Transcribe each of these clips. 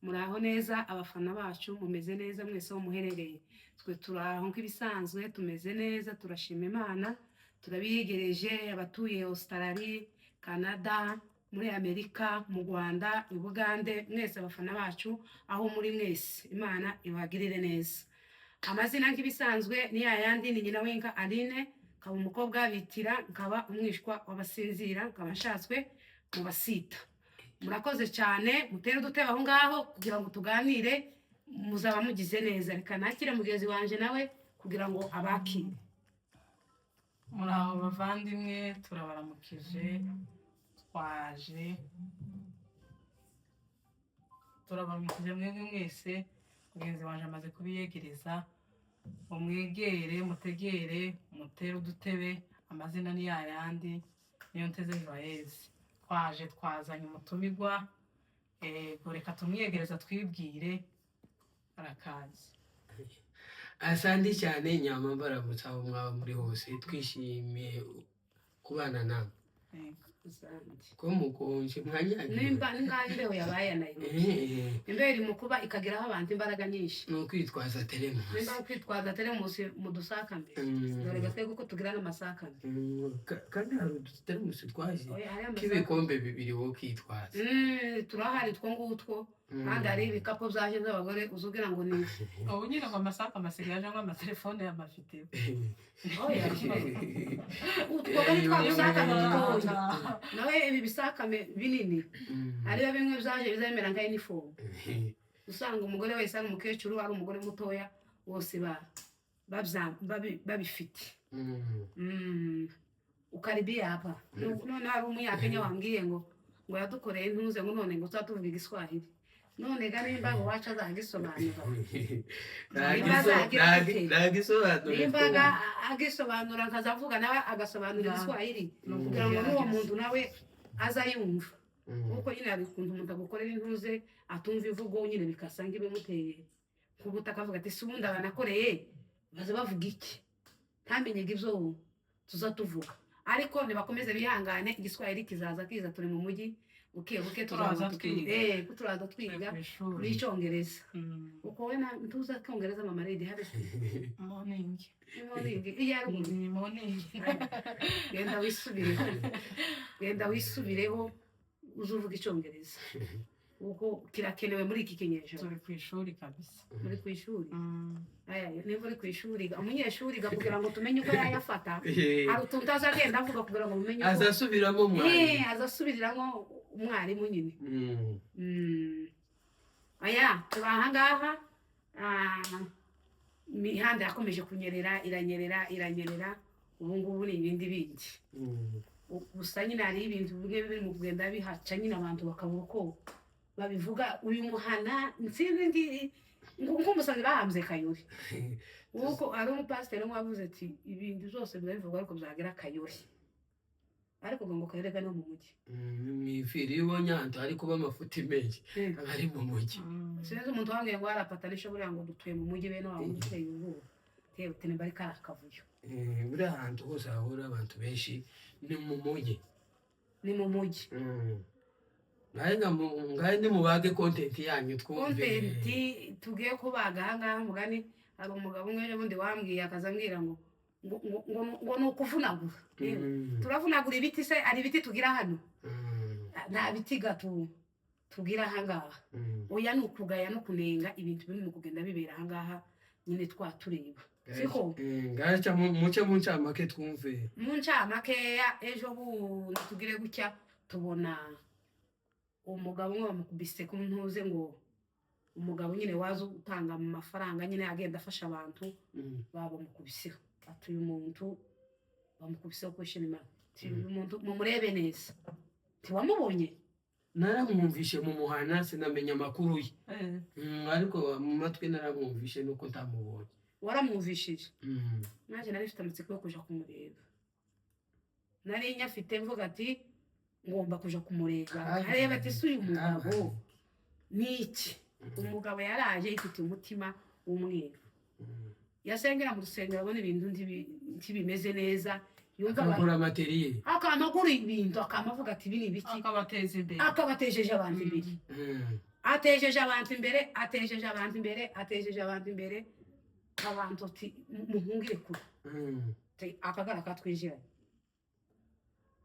Muraho neza abafana bacu, mumeze neza mwese aho muherereye? Twe turaho nk'ibisanzwe, tumeze neza, turashima Imana. Turabiyegereje abatuye Australia, Canada, muri Amerika, mu Rwanda, i Bugande, mwese abafana bacu aho muri mwese, Imana ibagirire neza. Amazina nk'ibisanzwe ni yayandi, ni nyina w'inka Aline, nkaba umukobwa bitira, nkaba umwishwa w'abasinzira, nkaba nshatswe mu basita. Murakoze cyane, mutere udutebe aho ngaho kugira ngo tuganire, muzaba mugize neza. Reka nakire mugenzi wanje nawe kugira ngo abakire. Muraho bavandimwe, turabaramukije, twaje turabaramukije mwebwe mwese. Mugenzi wanjye amaze kubiyegereza, mumwegere, mutegere, mutere udutebe. Amazina ni yayandi, niyo nteze Joyeuse. Twaje twazanye umutumirwa, ego reka tumwiyegereza twibwire, arakaze. Asante cyane nyama, mbaramutse aho mwaba muri hose, twishimiye kubana namwe. Yego. Asante. Ko mukonje, mwanyagiwe? Nimba ngaho imbeho yabaye ya Nairobi, imbeho iri mu kuba ikageraho abantu imbaraga nyinshi. Ni ukwitwaza teremusi. Nimba ari kwitwaza teremusi mu dusakame, dore gatwe kuko tugira n'amasakame. Kandi hari uduteremusi twaje Oya, hari amasakame. k'ibikombe bibiri wo kwitwaza. Turahari two ngutwo, kandi hari ibikapu byaje by'abagore uzugira ngo ni Ubu nyine ngo amasaka amasigaye aje ngo amatelefone y'amafite. Oya, utwo ni twa dusakame dutoya, nawe ibi bisakame binini, hariyo bimwe byaje bizamera nka uniform, usanga umugore wese, ari umukecuru, ari umugore mutoya, bose babifite. Ukaribia hapa. None hari umunyakenya wambwiye ngo yadukoreye ntuze ngo none ngo tuzatuvuga igiswahili, none ga nimba ngo wacu azagisobanura. Ntagisobanura. Nimba agisobanura nkazavuga nawe agasobanura igiswahili kugira ngo n'uwo muntu nawe azayumva, kuko nyine hari ukuntu umuntu agukorera intuze atumva imvugo nyine, bikasa nk'ibimuteye nk'ubuta, akavuga ati: "Si ubundi abanakoreye baza bavuga iki?" Ntamenye ibyo tuza tuvuga, ariko nibakomeze bihangane, igiswahili kizaza kiza. Turi mu mujyi, buke buke Turaza twiga. Ko turaza twiga ku ishuri. n'icyongereza. Uko we ntuza cyongereza, mama Lady, habe Morning. Morning iyo ari umuntu. Ni morning. Genda wisubireho, genda wisubireho, uze uvuga icyongereza kuko kirakenewe muri iki kinyejana. Turi ku ishuri kabisa. Muri ku ishuri. Aya, niba uri ku ishuri, umunyeshuri ga kugira ngo tumenye uko yayafata, hari utuntu azagenda avuga kugira ngo mumenye uko Azasubiramo mwarimu. Azasubiriramo umwarimu nyine. Aya, turi ahangaha. Imihanda yakomeje kunyerera, iranyerera, iranyerera, ubu ngubu ni ibindi bindi. Gusa nyine hari ibintu bimwe biri mu kugenda bihaca nyine, abantu bakabura uko babivuga. Uyu muhana nsinzi ndi nk'umusazi bahambye Kayori, kuko hari umupasiteri umwe wavuze ati: "Ibintu byose biba bivugwa ariko byagera Kayori." Ariko ngo Kayori ga no mu mujyi. Mwifiri iyo ubonye ahantu hari kuba amafuti menshi, aba ari mu mujyi. Sinzi umuntu wambwiye ngo harapatanisha buriya ngo dutuye mu mujyi, bene wabo uteye ubwoba tewe uti nimba ari kari akavuyo. Buriya ahantu hose hahurira abantu benshi ni mu mujyi. Ni mu mujyi. Ngahe nimubage content yanyu twumve. Content tugiye kubaga ahangaha, mugani hari umugabo umwe ejo bundi wambwiye, akaza ambwira ngo ni ukuvunagura. Yewe, turavunagura ibiti se? Hari ibiti tugira hano? Nta biti gatu tugira ahangaha. Oya, ni ukugaya no kunenga ibintu biri mu kugenda bibera ahangaha nyine twatureba, siko? Ngahe muce mu ncamake twumve. Mu ncamakeya, ejo bundi tugire gutya tubona umugabo umwe bamukubise ku ntuze, ngo umugabo nyine waza utanga amafaranga nyine agenda afasha abantu, babamukubiseho, ati: "Uyu muntu bamukubiseho question mark." Ati: "Uyu muntu mumurebe neza." Ntiwamubonye? Naramwumvishe mu muhana, sinamenya amakuru ye. Ariko mu matwi naramwumvishe nuko ntamubonye. Waramwumvishije? Nanjye nari mfite amatsiko yo kuja kumureba, nari nyafite, mvuga ati ngomba kuja kumureba, nkareba ati: "Si uyu mugabo ni iki?" Umugabo yaraje yifitiye umutima w'umweru, yasengera mu rusengero abona ibintu ntibimeze neza, yumva Akagura materiel. Akama agura ibintu, akama avuga ati: "Ibi ni ibiki?" Akabateza imbere. Akabatejeje abantu imbere. Atejeje abantu imbere, atejeje abantu imbere, atejeje abantu imbere, abantu ati muhungire kure. Ati, akagara katwinjiranye.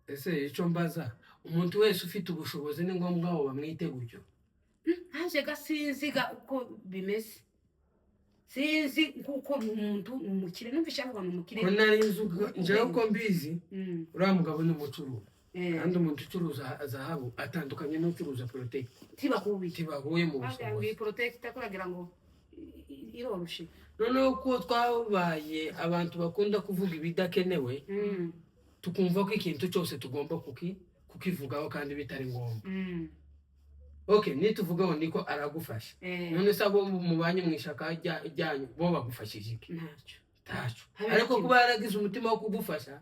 Ese icyo mbaza, umuntu wese ufite ubushobozi ni ngombwa ngo bamwite gutyo? Ntaje ga, sinzi ga uko bimeze, sinzi kuko umuntu ni umukire, numvise avuga ni umukire. Ko nari nzi njyewe uko mbizi, uriya mugabo ni umucuruzi, kandi umuntu ucuruza zahabu atandukanye n'ucuruza protector. Tibahuye. Tibahuye mu Bagira ngo bushobozi. iyi protector kuragira ngo iroroshe. Noneho ko twabaye abantu bakunda kuvuga ibidakenewe, tukumva ko ikintu cyose tugomba kukivugaho kandi bitari ngombwa. Okay, nituvugaho niko aragufasha, none se abo mubanye mu ishaka ryanyu bo bagufashije iki? Ntacyo. Ntacyo. Habe Ariko kimwe. kuba yaragize umutima wo kugufasha,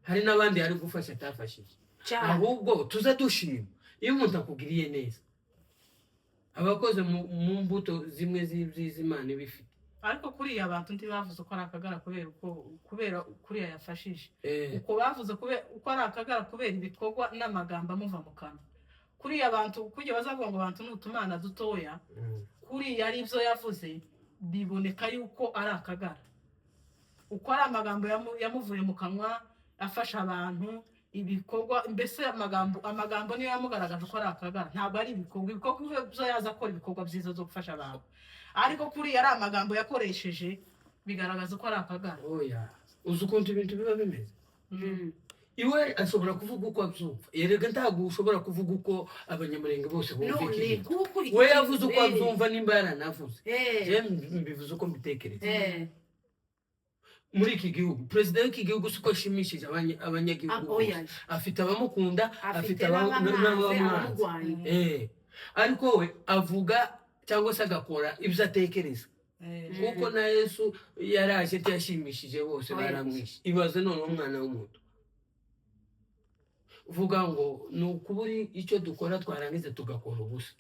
hari n'abandi yari gufasha atafashije. Cyane. Ahubwo tuze dushima iyo umuntu akugiriye neza, abakoze mu mbuto zimwe z'ibyiza Imana iba ifite. Ariko kuriya abantu ntibavuze ko ari akagara kubera uko, kubera kuriya yafashije. Uko bavuze uko ari akagara kubera ibikorwa n'amagambo amuva mu kanwa. Kuriya abantu kujya bazavuga ngo abantu ni utumana dutoya, kuriya ari ibyo yavuze biboneka yuko ari akagara, uko ari amagambo yamuvuye mu kanwa afasha abantu, ibikorwa, mbese amagambo niyo yamugaragaje ko ari akagara, ntabwo ari ibikorwa. Ibikorwa byo yaza akora ibikorwa byiza byo gufasha abantu, ariko kuriya ari amagambo yakoresheje bigaragaza ko ari akagara. Oya, uzi ukuntu ibintu biba bimeze? Iwe ashobora kuvuga uko abyumva. Erega ntabwo ushobora kuvuga uko Abanyamurenge bose bumva None ikintu. Kuko We yavuze uko abyumva, nimba yaranavuze. Jewe mbivuze uko mbitekereza. Muri iki gihugu, perezida w'iki gihugu siko ashimishije abanyagihugu Oya. bose. Afite abamukunda, afite Afite n'abamwanze, n'abamwanze. abamurwanya. Ariko we avuga cyangwa se agakora ibyo atekereza, kuko na Yesu yaraje ntiyashimishije bose. Oya. Baramwishe. Ibaze noneho umwana w'umuntu. Uvuga ngo ni ukubura icyo dukora, twarangiza tugakora ubusa.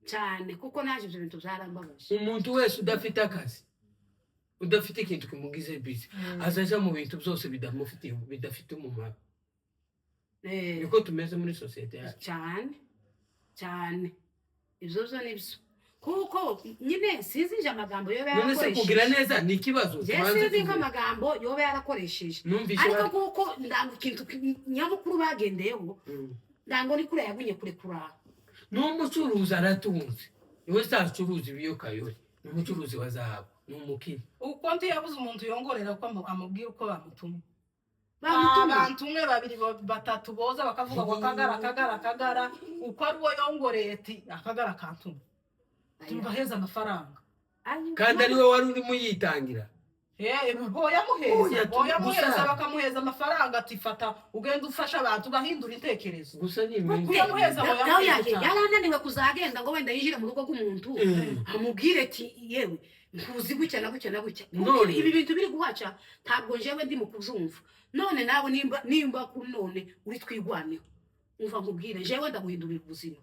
Cyane, kuko naje ibyo bintu byarambabaje. Umuntu wese udafite akazi, udafite ikintu kimugize busy, azaja mu bintu byose bidamufitiye, bidafite umumaro. Niko tumeze muri sosiyete yacu. Cyane cyane, ibyo byo ni byo, kuko nyine sinzi amagambo yoba None se kugira yarakoresheje. neza ni ikibazo? Njye Tubanze sinzi tuvuge. nk'amagambo yoba yarakoresheje. Numvise Ariko kuko ndango ikintu nyamukuru bagendeyeho, ndango ni kuriya yagumye kurekura. N'umucuruzi aratunze, iwe se acuruza ibiyokayori, ni umucuruzi wa zahabu, ni umukire. Uko ntiyabuze umuntu yongorera ko amubwira uko bamutumye. Bamutumye. Abantu umwe, babiri, batatu boza bakavuga ngo akagara, akagara, akagara, uko ari wo yongoreye ati akagara kantumye, tubaheza amafaranga. Ayo. Kandi ari we wari urimo yitangira. Boyamuheza. Oya, Boyamuheza. Gusa- Bakamuheza amafaranga ati fata ugenda ufasha abantu ugahindura intekerezo. Gusa ni iminsi. Kuyamuheza. Nawe Boyamuheza yaje cyane. yarananiwe kuzagenda ngo wenda yinjire mu rugo rw'umuntu, amubwire ati yewe nkuzi gutya na gutya na gutya. Kuko ibi bintu biri guhaca ntabwo njyewe ndi mu kuzumva. None nawe nimba kuri none uri twigwaneho, umva nkubwire, njyewe ndaguhindurira ubuzima.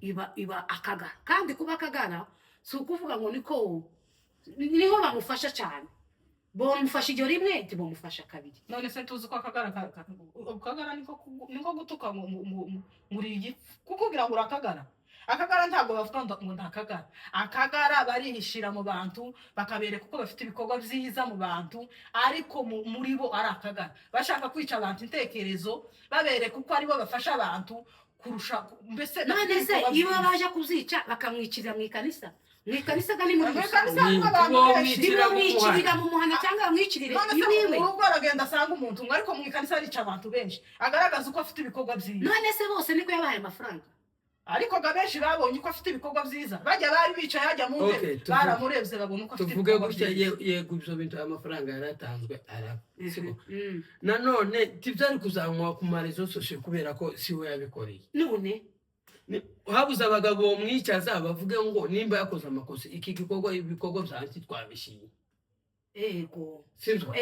Iba akagara, kandi kuba akagara si ukuvuga ngo niko niho bamufasha cyane. Bomufasha iryo rimwe, ntibamufasha kabiri. None se tuzi ko akagara akagara niko gutuka ngo uri igipfu, kukubwira ngo urakagara. Akagara ntabwo bavuga ngo ndakagara. Akagara barihishira mu bantu, bakabereka uko bafite ibikorwa byiza mu bantu, ariko muri bo ari akagara, bashaka kwica abantu intekerezo, babereka uko aribo bafasha abantu kurusha mbese None bafite se ibikorwa iyo byiza. baje kuzica bakamwicirira mu ikanisa, mu ikanisa ga ni muri Mu rusange. ikanisa harimo abantu benshi. Bomwicira mu Ntibamwicirira muhanda. mu muhana cyangwa bamwicirire None se iwiwe. mu rugo aragenda asanga umuntu umwe, ariko mu ikanisa arica abantu benshi, agaragaza uko afite ibikorwa byiza. None se bose niko yabahaye amafaranga? Ariko ga benshi babonye uko afite ibikorwa byiza, bajya bari bicaye hajya mu ntebe, Okay, baramurebye babona uko afite tuvuge ibikorwa gutya, byiza. Yego, ibyo bintu, amafaranga yaratanzwe araba, siko? Mm. Nanone tibyari kuzanywa ku ma réseaux sociaux kubera ko si we yabikoreye. None Habuze abagabo bamwicaza bavuge ngo nimba yakoze amakosa, iki gikorwa, ibikorwa byanjye twabishimye. Ego. Sibyo?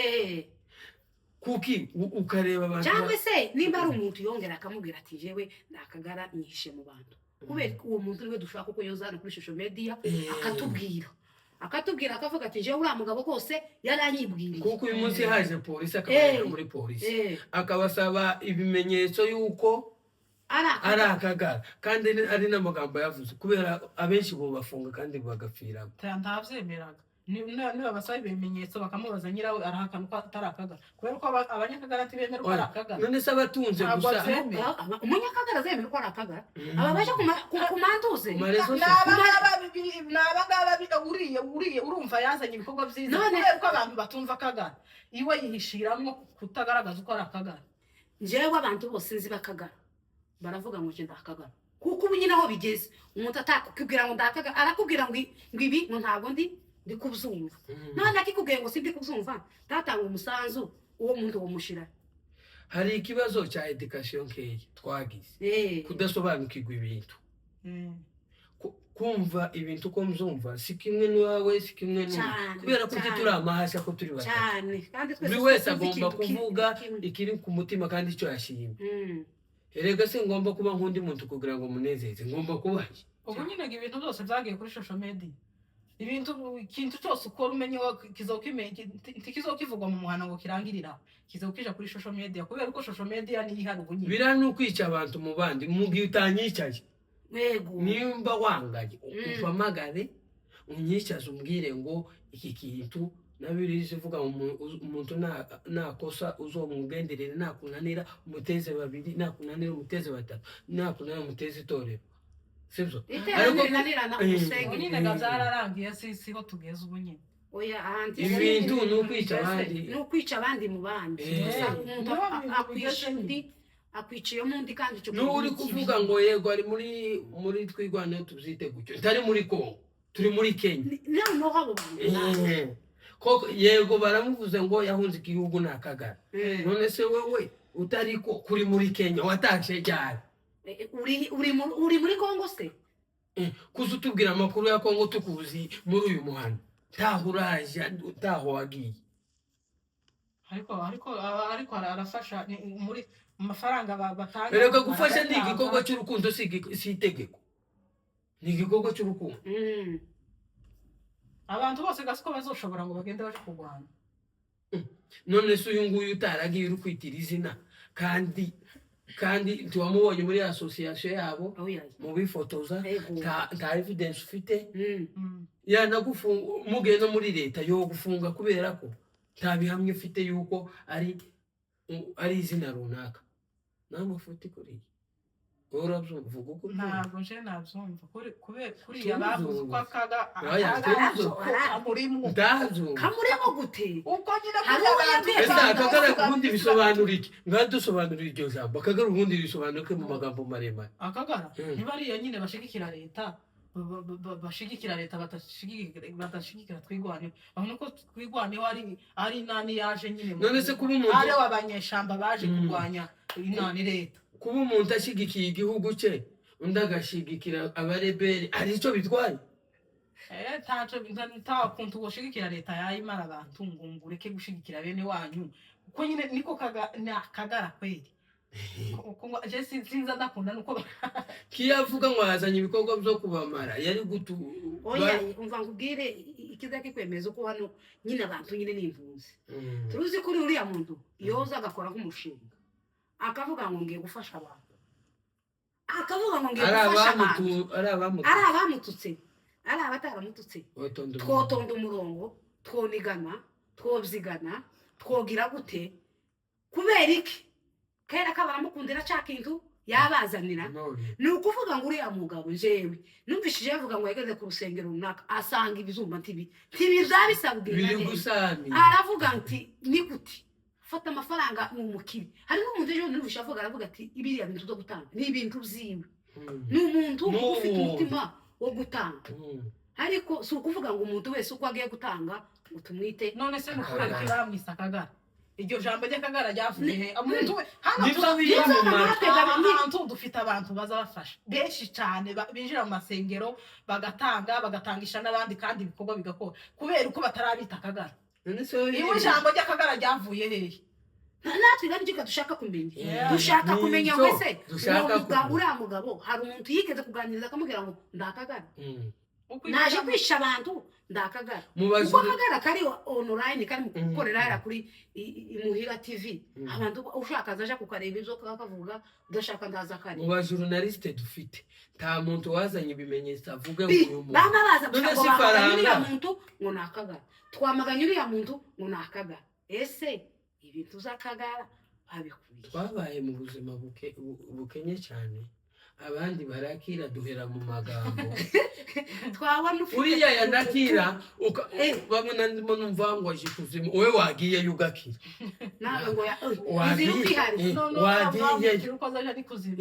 Kuki ukareba abantu Cyangwa se nimba ari umuntu yongera akamubwira ati jewe nakagara nyihishe mu bantu, kubera ko uwo muntu niwe dushaka ko yoza hano kuri social media, akatubwira akavuga ati jewe uriya mugabo rwose yaranyibwiriye. Kuko uyu munsi haje polisi akabagera muri polisi, akabasaba ibimenyetso y'uko Ari Ari Akagara. Akagara, kandi ari n'amagambo yavuze, kubera abenshi bafunga kandi bagapfiramo. Ntabyemeraga. Niba basaba ibimenyetso bakamubaza, nyirawe arahakana ko atari Akagara, kubera ko Abanyakagara ntibemera ko ari Akagara. None se abatunze Ntabwo gusa? abyemera. Umunyakagara azemera ko ari Akagara? Aba baje ku manduze. Ku marezo. Ni abangaba ni abangaba uriye urumva yazanye ibikorwa byiza. Kubera ko abantu batumva Akagara, iwe yihishiramo kutagaragaza uko ari Akagara. Njyewe abantu bose nzi b'Akagara baravuga ngo nje ndakagara, kuko ubu nyine aho bigeze umuntu atakubwira ngo ndakagara, arakubwira ngo ibi ngo ntabwo ndi kubyumva. None akikubwiye ngo sindi kubyumva, ntatanga umusanzu, uwo muntu uwo mushira. Hari ikibazo cya éducation nkeya twagize, kudasobanukirwa ibintu. Kumva ibintu uko mbyumva si kimwe n'uwawe, si kimwe n'undi, kubera ko turi amahasha, ko turi batatu. Cyane, kandi twese Buri wese tuzi agomba ikintu kuvuga kimwe. ikiri ku mutima kandi icyo yashimye. Erega se ngomba kuba nk'undi muntu kugira ngo munezeze? Ngomba kuba njye. Ubu nyine ngo ibintu byose byagiye kuri social media, ibintu, ikintu cyose ukora umenye ntikizokivugwa mu muhana ngo kirangirire aho, kizokija kuri social media, kubera ko social media niyo ihari ubu nyine. Biriya ni ukwica abantu mu bandi mu gihe utanyicaye. Nimba wangaye, umpamagare, unyicaze, umbwire ngo iki kintu nabirizi ivuga umuntu nakosa uzomugenderere, nakunanira umuteze babiri, nakunanira umuteze batatu, nakunanira umuteze itorero, sibyo? Iterambere rinanirana, Ubu umusenge. nyine ngo byararangiye, siho tugeze ubu nyine. Oya, ahantu Ibintu ni ukwica abandi. Ni ukwica abandi mu bandi. Usanga umuntu Niho bintu akwica bigeze. undi, akwiciyemo undi, kandi icyo N'ubu uri kintu ni kibi. kuvuga ngo yego ari muri Twirwaneho, tubyite gutyo, ntari muri Kongo, turi muri Kenya. Noneho abo bantu Koko yego baramuvuze ngo yahunze igihugu ni Akagara. None se wowe utari ko kuri muri Kenya watashe ryari? Uri muri Kongo se? Kuza utubwira amakuru ya Kongo tukuzi muri uyu muhanda, ntaho uraja, ntaho wagiye. Ariko arafasha, ni muri mu mafaranga batanga. Erega gufasha ni barayatanga. igikorwa cy'urukundo, si itegeko, ni igikorwa cy'urukundo. Abantu bose gasiko bazoshobora ngo bagende baje kurwana. None se uyu nguyu utaragiye uri kwitira izina, kandi ntiwamubonye muri association yabo Oya. mu bifotoza? Ego. Nta evidence ufite. Yanagufunga, mugiye no muri leta yo gufunga, kubera ko nta bihamya ufite yuko ari izina runaka. Nta mafuti kuriya, wowe urabyumva, uvuga uko ubyumva. Ntabwo nje nabyumva kubera kuriya bavuze uko Akaga Oya, tuzi. Kamurimwo. Ndabyumva. Kamurimo gute? Uko nyine Hari kuriya uwo abantu yabwiye Ese Akagara ubundi bisobanura iki? Ngaho dusobanurira iryo jambo Akagara, ubundi bisobanuke mu magambo maremare. Akagara niba ariyo nyine bashigikira leta, bashigikira leta, badashigikira Twirwaneho, babona ko Twirwaneho ari inani yaje nyine None se kuba umuntu ari abanyeshamba baje kurwanya inani leta. Kuba umuntu ashyigikiye igihugu cye, undi agashigikira abarebere, hari icyo bitwaye? Ntaco nta kuntu woshigikira leta yayimara abantu ngo ureke gushigikira bene wanyu, kuko nyine niko kaga ni Akagara kweli. Kuko ngo je sinza ndakunda nuko Kiyo avuga ngo yazanye ibikorwa byo kubamara, yari gutu Oya, umva nkubwire, ikiza kikwemeza uko hano nyine abantu nyine ni impunzi. Turuzi kuri uriya muntu yoza agakora nk'umushinga, akavuga ngo ngiye gufasha abantu, akavuga ngo ngiye Ari gufasha abantu. Abamutu, ari abamutu. Ari abamututse, ari abataramututse, Watonda umurongo. Twotonda umurongo, twonigana, twobyigana, twogira gute? Kubera iki? Kera ko baramukundira cya kintu yabazanira. None Ni ukuvuga ngo uriya mugabo, njyewe numvishije yavuga ngo yageze ku rusengero runaka, asanga ibizumba ntibizabisabwe. Biri gusami. Aravuga nti ni gute fata amafaranga mu mukire? Hari n'umuntu ejo numvise avuga, aravuga ati ibiriya bintu byo gutanga ni ibintu byiwe. Ni umuntu ufite umutima wo gutanga, ariko si ukuvuga ngo umuntu wese uko agiye gutanga ngo tumwite. None se ni ukubera iki bamwise Akagara? Iryo jambo ry'Akagara ryavuye he? Umuntu we hano Nibyo biri mu matwi. Ahantu dufite abantu bazabafasha benshi cyane, binjira mu masengero bagatanga, bagatangisha n'abandi, kandi ibikorwa bigakora, kubera uko batarabita Akagara. None se wowe Iwe ijambo ry'Akagara ryavuye hehe? Natwe rero nicyo dushaka kumenya. Yeah. Dushaka kumenya Nicyo ngo ese dushaka uwo kumenya. uriya mugabo hari umuntu yigeze kuganiriza akamubwira ngo ndakagara? Naje kwisha abantu ndakagara. Mu Kuko bajuru akagara kari online, kari mu gukorera hariya kuri Imuhira TV. Abantu ushaka azaja kukareba ibyo kakavuga, udashaka ndaza kare. Mu bajournaliste dufite, nta muntu wazanye ibimenyetso avuga ngo uyu muntu Bamwe baza gusa None ngo si bamaganye uriya faranga. muntu ngo ni akagara, twamaganye uriya muntu ngo ni akagara. Ese ibintu z'akagara babikwiye? Twabaye mu buzima bukenye cyane, abandi barakira, duhera mu magambo. Twabona ufite Uriya yanakira, bamwe ndimo numva ngo aje kuzimu, wowe wagiyeyo ugakira. Nawe ngo Wagiye. inzira ukihari. Wagiyeyo. Uko azaja ari kuzimu.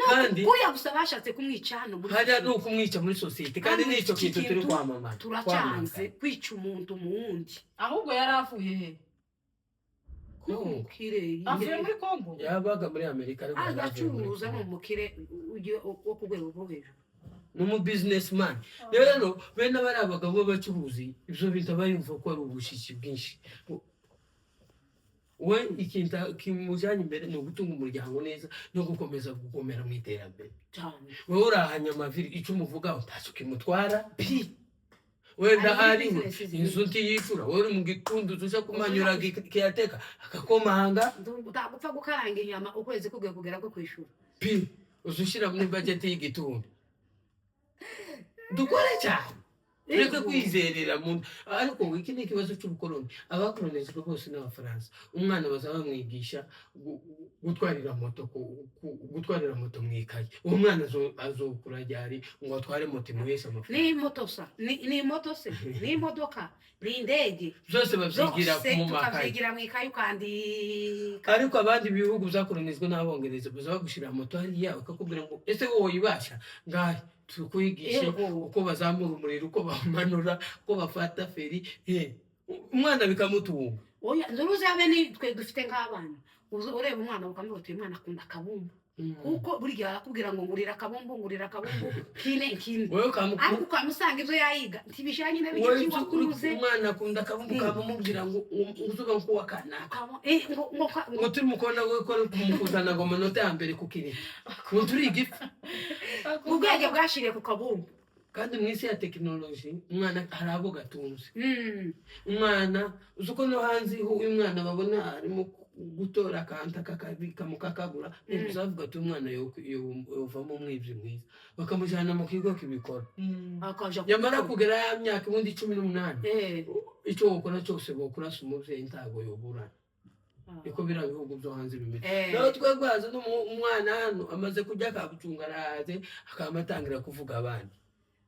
Kandi Kuriya gusa bashatse kumwica hano muri hajya ni sosiyete. Ukumwica muri sosiyete, kandi Kandi nicyo iki kintu turi kintu kwamamaza. Turacyanze kwica umuntu mu wundi. Ahubwo yari avuye he? Kongo. Umukire. Avuye muri Kongo. Yabaga muri Amerika, ariko yari avuye muri Agacuruza, ni Kongo. umukire wo ku rwego rwo hejuru. Ni umu businessman. Rero bene aba ari abagabo b'abacuruzi, ibyo bintu aba yumva ko ari ubushishi bwinshi. We ikintu kimujyanye imbere ni ugutunga umuryango neza no gukomeza gukomera mu iterambere. Cyane. Wowe urahanya amaviri, icyo umuvugaho ntacyo kimutwara pi. Wenda Ari muri hari business. Inzu ntiyicura, wowe uri mu gitundu uza kumanyura kiyateka akakomanga. Utagupfa gukaranga inyama ukwezi kugiye kugera ko kwishura. Pi uza ushyira muri budget y'igitundu. Dukore cyane, tureke kwizerera mu. Ariko iki ni ikibazo cy'ubukoloni. Abakolonizwe bose n'Abafaransa, umwana baza bamwigisha gutwarira moto gutwarira moto mu ikayi. Uwo mwana azokura ryari ngo atware moto imuheshe amafaranga? Ni moto sa ni moto se, ni imodoka, ni indege. Byose babyigira Byose mu makayi. Tukabyigira mu ikayi, ukandika. Ariko abandi bihugu byakolonizwe n'Abongereza baza bagushyira moto hariya, bakakubwira ngo: "Ese wowe uyibasha? Ngahe tukwigishe uko bazamura umuriro, uko bamanura, uko bafata feri." Umwana bikamutunga. Oya, nzuru uzabe ni twe dufite nk'abana. Uza ureba umwana ukamubwira uti: "Uyu mwana akunda akabumbu," kuko buri gihe arakubwira ngo: "Ngurira akabumbu, ngurira akabumbu kine kine." Wowe Ariko ukamusanga ibyo yayiga ntibijanye wowe n'ibyo wakuze. Umwana akunda akabumbu, ukamumubwira ngo uzuba nkuwa kanaka. Ngo Ngo turi mukobwa we ko ari kumukuzana ngo amanota ya mbere ku kirere, ngo turi igifu. Ubwenge bwashiriye ku kabumbu. Kandi mu isi ya tekinoloji, umwana hari abo gatunze. Umwana uzi uko no hanze uyu mwana babona arimo gutora akantu akakabika mukakagura, uzavuga ati: "Umwana yovamo umwibyi mwiza," bakamujyana mu kigo kibikora. Akaja Yamara kugera ya myaka ubundi 18, icyo wokora cyose bokurasa umubyeyi ntago yoburana. Niko biriya bihugu byo hanze bimeze. Naho twebwe haza n'umwana hano amaze kurya akabucunga, arahaze, akaba atangira kuvuga abandi.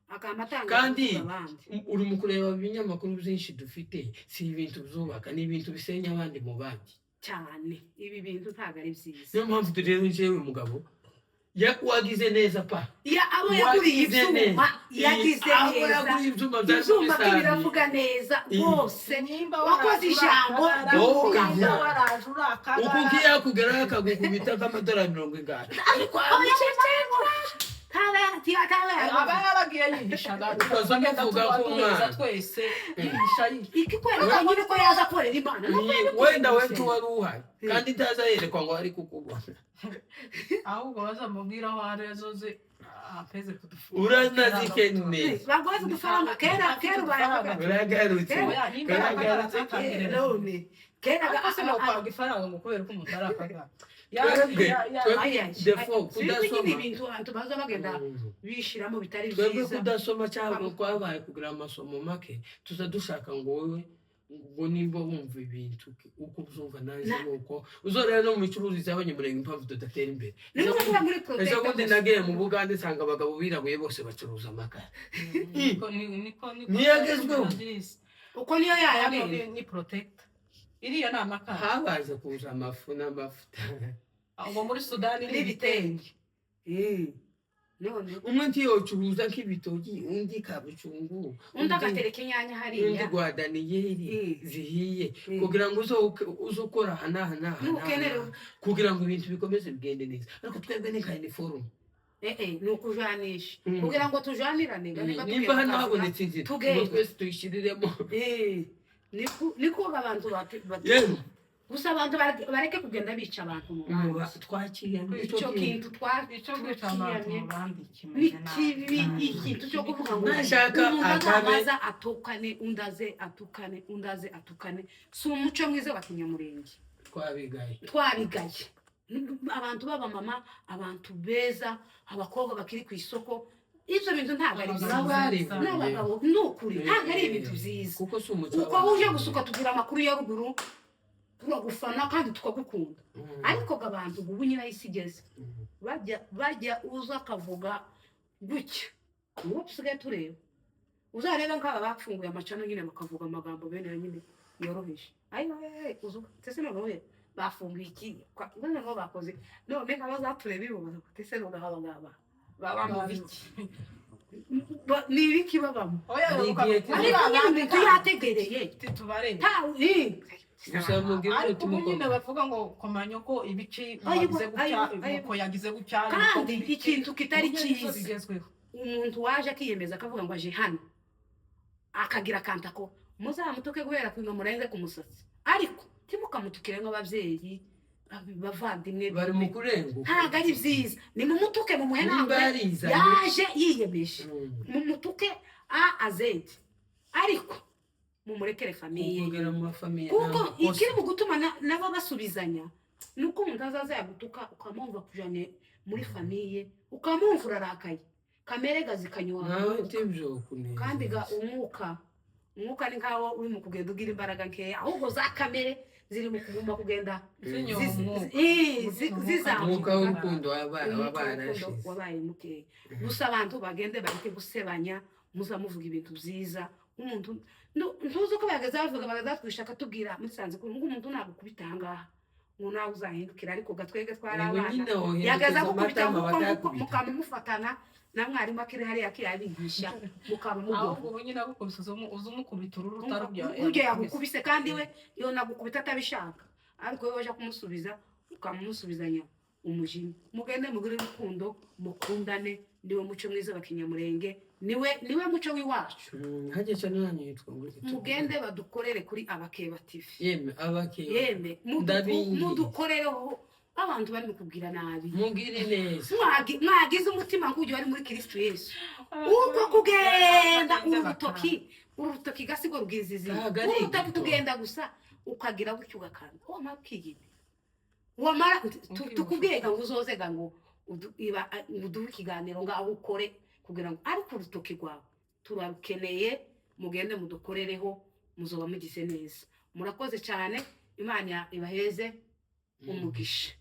Akaba atanga Kandi kuvuga abandi. Uri mu kureba ibinyamakuru byinshi dufite, si ibintu byubaka, ni ibintu bisenya abandi mu bandi. Cyane, ibi bintu ntabwo ari byiza. Niyo mpamvu rero njyewe mugabo wagize neza pa. Ya abo yaguriye Wagize ibyuma neza. Yagize Abo neza. yaguriye ibyuma byari Ibyuma bye bisanzwe. biravuga neza rwose. Nimba Wakoze ijambo. Wowe nimba waraje urakagara. Uku nkiyakugeraho akagukubita nk'amadolari mirongo ingahe, ariko Aba yaragiye yihishaga. Ukaza muvuga ko umwana. Twese yihisha yihisha. Ikikwereka nyine ko yaza akorera Imana. Wenda wenda wari uhari kandi itaza yerekwa ngo ari kukubona. Ahubwo bazamubwira aho ari azoze apeze kudufunga. Uranazikeneye. Bagoze udufaranga kera kera ubaye. Uragarutse. Oya, nimba ari akagara ntakambwire. None kera Ariko se nokwanga ifaranga ngo kubera ko umuntu ari akagara? Twebwe defo Sinzi nyine. kudasoma. Ibintu abantu baza bagenda bishiramo bitari Twebwe byiza. kudasoma cyangwa kwabaye kugira amasomo make, tuza dushaka ngo wowe ngo nimba wumva ibintu uko ubyumva nanjye nuko uzorera no mu micururize y'Abanyamurenge, impamvu tudatera imbere. Niba uvuga muri Ejo protector bundi gusa. nagiye mu Bugande, nsanga abagabo birabuye bose bacuruza amakara. Niko niko niko. Niyo agezweho. Uko niyo Hano yayamenye. ni protector, iriya ni amakara. Habaje kuza amafu n'amafuta. Ngo muri Sudani ni ibitenge. N'ibitenge. None Umwe ntiyocuruza nk'ibitoki, undi kabucungu, undi agatereka inyanya undi hariya. Rwa daniyeli zihiye kugira ngo uze ukora aha n'aha n'aha Nukenere. n'aha, kugira ngo ibintu bikomeze bigende neza. Ariko twebwe ni nka uniforme. Ni ukujanisha kugira ngo tujanirane nga niba Nimba tugenda hano tukavuga, habonetse inzira tugenda. ngo twese tuyishyiriremo. Niko abantu Yewe. Gusa abantu bareke kugenda bica abantu mu bandi. Twakiyamye. Icyo kintu Icyo kwica abantu twakiyamye mu bandi ni kimeze nabi. kibi. Ikintu cyo kuvuga ngo Nashaka umuntu akabe azabaza atukane, undi aze atukane, undi aze atukane, si umuco mwiza wa kinyamurenge. Twabigaye. Twabigaye. Abantu b'abamama, abantu beza, abakobwa bakiri ku isoko, ibyo bintu ntabwo ari byiza. N'abarivuye. N'abagabo, ni ukuri ntabwo ari ibintu byiza. Kuko si umuco Uko w'abantu. uje gusuka tugira amakuru ya ruguru, turagufana kandi tukagukunda. Ariko ngo abantu ubu nyine aho isi igeze, bajya uza akavuga gutya, uwo dusigaye tureba, uzarebe nk'aba bafunguye amacano nyine bakavuga amagambo bene yo nyine yoroheje. Ayo uzu ndetse noneho bafunguye iki, noneho bakoze, none nk'abazatureba ibo baza kuti ese noneho aba ngaba baba mu biki? Ni ibiki babamo? Oya, Hari uka- igihe Ariko nyine umuntu yategereye tubarebe. ntawe. Gusa mubwire Ariko umutima ubu nyine ukomeye. bavuga ngo komanyoko ibici Ayiwa, wagize gutya, ayiwa, ayiwa. nuko yagize gutya. Kandi ikintu kitari Ubu nyine nizo cyiza, bigezweho. umuntu waje akiyemeza akavuga ngo aje hano akagira akanta ko muzamutuke guhera ku murenze ku musatsi, ariko ntimukamutukire nk'ababyeyi, bavandimwe. Bari mu kurenguka. Ntabwo ari byiza. Ni mumutuke, mumuhe Nimba ntabwo yarizanye. Yaje yiyemeje, mumutuke a a z, ariko mumurekere famille. Kugera mu mafamille Kuko nta makosa. ikiri mu gutuma nabo basubizanya ni uko umuntu azaza yagutuka, ukamwumva kujane muri famille, ukamwumva urarakaye, kamere gazikanywa. Nawe tibyo kuneza. Kandi ga umwuka ni nkawo uri mu kugenda ugira imbaraga nkeya, ahubwo za kamere ziri mu kuguma kugenda Zinyoha umwuka. zizamuka. Umwuka w'urukundo Umwuka w'urukundo wabarashize. wabaye mukeya. Gusa abantu bagende bareke gusebanya, muza muvuga ibintu byiza. Umuntu ntuzi uko bageze bavuga, bagazatwisha akatubwira musanze ko ngo umuntu nagukubita ahangaha ngo nawe uzahindukira, ariko gatwege twari Yego abana nyine wohindukiza yagaza gukubita amatama nkuko bakayakubita. mukaba mufatana na mwarimu akiri hariya akiyabigisha, mukaba mugomba. Ahubwo ubu nyine agukubise uza umukubita ururu utarubya. Burya yagukubise kandi we yonagukubita atabishaka, ariko wowe waje kumusubiza ukamusubizanya umujinya. Mugende mugire urukundo, mukundane, niwe muco mwiza wa kinyamurenge, niwe muco w'iwacu. Hajya cyane yanyu yitwa ngo iki? Mugende badukorere kuri Abakeba TV. Yeme abakeba. Yeme Ndabinginze. mudukorereho. Abantu bari mu kubwira nabi, Mugire neza. Mwagize umutima nk'uyu wari muri Kristo Yesu, uko kugenda urutoki gasigo rwizizi. Ntabwo ari Urutoki igito. kugenda gusa ukagira gutyo ugakanda wamara ukigina wamara tukubwiye ngo uzozega ngo ngo uduhe ikiganiro ngaho ukore kugira ngo, ariko urutoki rwawe turarukeneye. Mugende mudukorereho, muzoba mugize neza. Murakoze cyane, Imana ibaheze umugisha.